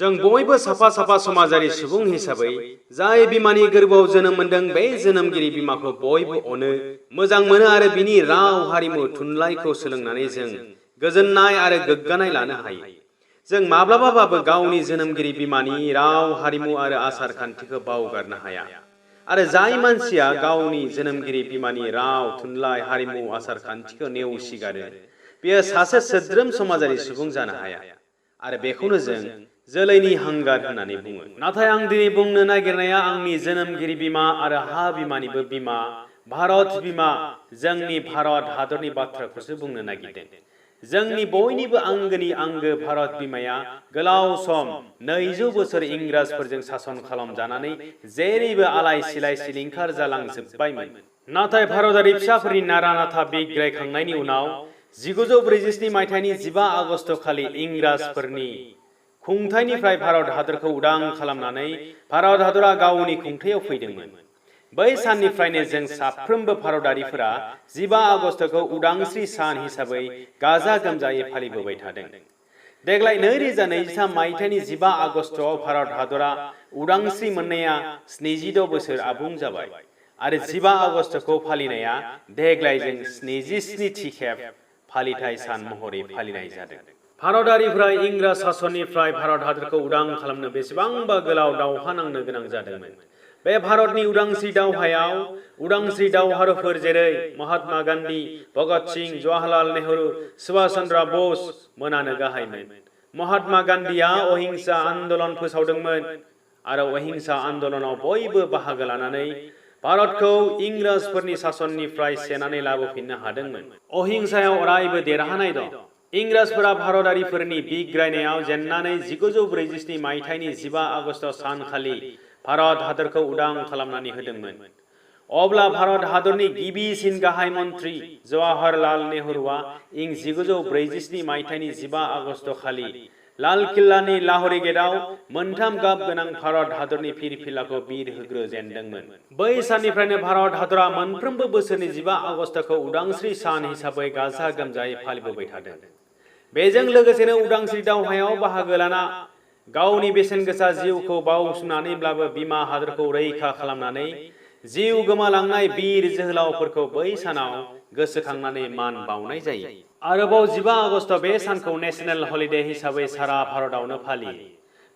जों बयबो साफा साफा समाजारि सुबुं हिसाबै जाय बिमानि गोरबोआव जोनोम मोनदों बे जोनोमगिरि बिमाखौ बयबो अनो मोजां मोनो आरो बिनि राव हारिमु थुनलाइखौ सोलोंनानै जों गोजोननाय आरो गोग्गानाय लानो हायो। जों माब्लाबाबो गावनि जोनोमगिरि बिमानि राव हारिमु आरो आसार खान्थिखौ बावगारनो हाया आरो जाय मानसिया गावनि जोनोमगिरि बिमानि राव थुनलाइ हारिमु आसार खान्थिखौ नेवसिगारो बेयो सासे सोद्रोम समाजारि सुबुं जानो हाया आरो बेखौनो जों जोलैनि हांगार होननानै बुङो। नाथाय आं दिनै बुंनो नागिरनाया आंनि जोनोमगिरि बिमा आरो हा बिमानिबो बिमा भारत बिमा जोंनि भारत हादरनि बाथ्राखौसो बुंनो नागिरदों। जोंनि बयनिबो आंगोनि आंगो भारत बिमाया गोलाव सम 200 बोसोर इंराजफोरजों सासन खालामजानानै जेरैबो आलाय सिलाय सिलिंखार जालांजोब्बायमोन। नाथाय भारतारि फिसाफोरनि नारा नाथा बिग्रायखांनायनि उनाव 1947 मायथाइनि 15 आगस्ट खालि इंराजफोरनि खुंथायनिफ्राय भारत हादरखौ उदां खालामनानै भारत हादरा गावनि खुंथायाव फैदोंमोन। बै साननिफ्रायनो जों साफ्रोमबो भारतारिफोरा 15 आगस्टखौ उदांस्रि सान हिसाबै गाजा गोमजायै फालिबोबाय थादों। देग्लाय 2023 मायथाइनि 15 आगस्टआव भारत हादरा उदांस्रि मोननाया 76 बोसोर आबुं जाबाय आरो 15 आगस्टखौ फालिनाया देग्लाय जों 77थि खेब फालिथाय सान महरै फालिनाय जादों। भारतारिफ्रा इंराज सासननिफ्राय भारत हादरखौ उदां खालामनो बेसेबांबा गोलाव दावहा नांनो गोनां जादोंमोन। बे भारतनि उदांस्रि दावहायाव उदांस्रि दावहारुफोर जेरै महात्मा गान्धी, भगत सिं, जवाहरलाल नेहरू, सुभाष चन्द्र बस मोनानो गाहायमोन। महात्मा गान्धीया अहिंसा आन्दलन फोसावदोंमोन आरो अहिंसा आन्दलनाव बयबो बाहागो लानानै भारतखौ इंराजफोरनि सासननिफ्राय सेनानै लाबोफिननो हादोंमोन। अहिंसायाव अरायबो देरहानाय दं। इंराजफोरा भारतारिफोरनि बिग्रायनायाव जेननानै 1947 मायथाइनि 15 आगस्ट सानखालि भारत हादरखौ उदां खालामनानै होदोंमोन। अब्ला भारत हादरनि गिबिसिन गाहाय मन्त्रि जवाहरलाल नेहरूआ इं 1947 मायथाइनि 15 आगस्ट खालि लाल किल्लानि लाहोरी गेटआव मोनथाम गाब गोनां भारत हादरनि फिरफिलाखौ बिर होग्रोजेनदोंमोन। बै साननिफ्रायनो भारत हादरा मोनफ्रोमबो बोसोरनि 15 आगस्टखौ उदांस्रि सान हिसाबै गाजा गोमजायै फालिबोबाय थादों। बेजों लोगोसेनो उदांस्रि दावहायाव बाहागो लाना गावनि बेसेन गोसा जिउखौ बाउसोमनानैब्लाबो बिमा हादरखौ रैखा खालामनानै जिउ गोमालांनाय बिर जोहोलावफोरखौ बै सानाव गोसोखांनानै मान बाउनाय जायो। आरोबाव 15 आगस्ट बे सानखौ नेशनेल हलिडे हिसाबै सारा भारतआवनो फालियो।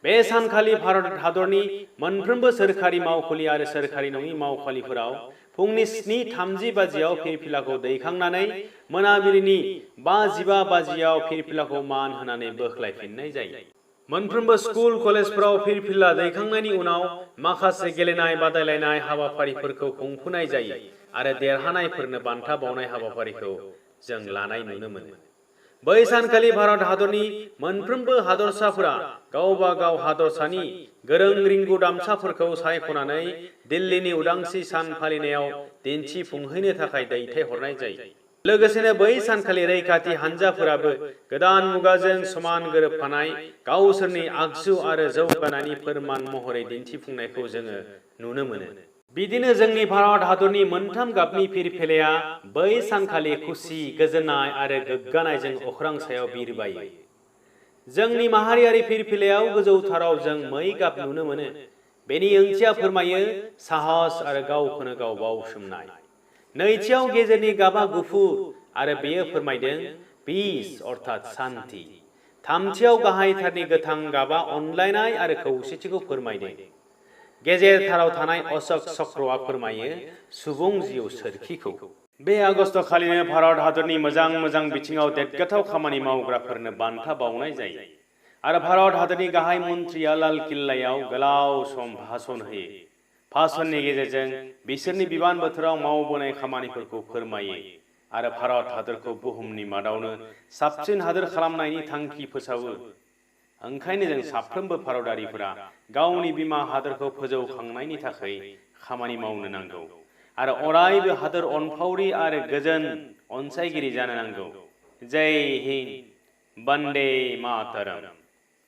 बे सानखालि भारत हादरनि मोनफ्रोमबो सोरखारि मावखुलि आरो सोरखारि नङि मावखुलिफोराव फुंनि 7:30 बाजियाव फिरफिलाखौ दैखांनानै मोनाबिलिनि 5:15 बाजियाव फिरफिलाखौ मान होनानै बोख्लायफिननाय जायो। मोनफ्रोमबो स्कुल कलेजफोराव फिरफिला दैखांनायनि उनाव माखासे गेलेनाय बादायलायनाय हाबाफारिफोरखौ खुंफुंनाय जायो आरो देरहानायफोरनो बान्था बावनाय हाबाफारिखौ जों लानाय नुनो मोनो। बै सानखालि भारत हादरनि मोनफ्रोमबो हादरसाफोरा गावबा गाव हादरसानि गोरों रिंगुदामसाफोरखौ सायख'नानै दिल्लीनि उदांस्रि सान फालिनायाव दिन्थिफुंहैनो थाखाय दैथायहरनाय जायो। लोगोसेनो बै सानखालि रैखाथि हानजाफोराबो गोदान मुगाजों समान गोरोबफानाय गावसोरनि आगजु आरो जौगानायनि फोरमान महरै दिन्थिफुंनायखौ जोङो नुनो मोनो। बिदिनो जोंनि भारत हादरनि मोनथाम गाबनि फिरफिलाया बै सानखालि खुसि गोजोननाय आरो गोग्गानायजों अख्रां सायाव बिरबायो। जोंनि माहारियारि फिरफिलायाव गोजौथाराव जों मै गाब नुनो मोनो। बेनि ओंथिया फोरमायो साहस आरो गावखौनो गाव बाउसोमनाय। नैथियाव गेजेरनि गाबा गुफुर आरो बेयो फोरमायदों पिस अर्थात सान्थि। थामथियाव गाहायथारनि गोथां गाबा अनलायनाय आरो खौसेथिखौ फोरमायदों। गेजेरथाराव थानाय अशोक चक्रआ फोरमायो सुबुं जिउ सोरखिखौ। बे आगस्ट खालिनो भारत हादरनि मोजां मोजां बिथिङाव देरगाथाव खामानि मावग्राफोरनो बान्था बावनाय जायो आरो भारत हादरनि गाहाय मन्थ्रिया लाल किल्लायाव गोलाव सम भाषण होयो। भाषणनि गेजेरजों बिसोरनि बिबान बोथोराव मावबोनाय खामानिफोरखौ फोरमायो आरो भारत हादरखौ बुहुमनि मादावनो साबसिन हादोर खालामनायनि थांखि फोसावो। ओंखायनो जों साफ्रोमबो भारतारिफोरा गावनि बिमा हादरखौ फोजौखांनायनि थाखाय खामानि मावनो नांगौ आरो अरायबो हादोर अनफावरि आरो गोजोन अनसायगिरि जानो नांगौ। जय हिन्द, वन्दे मातरम।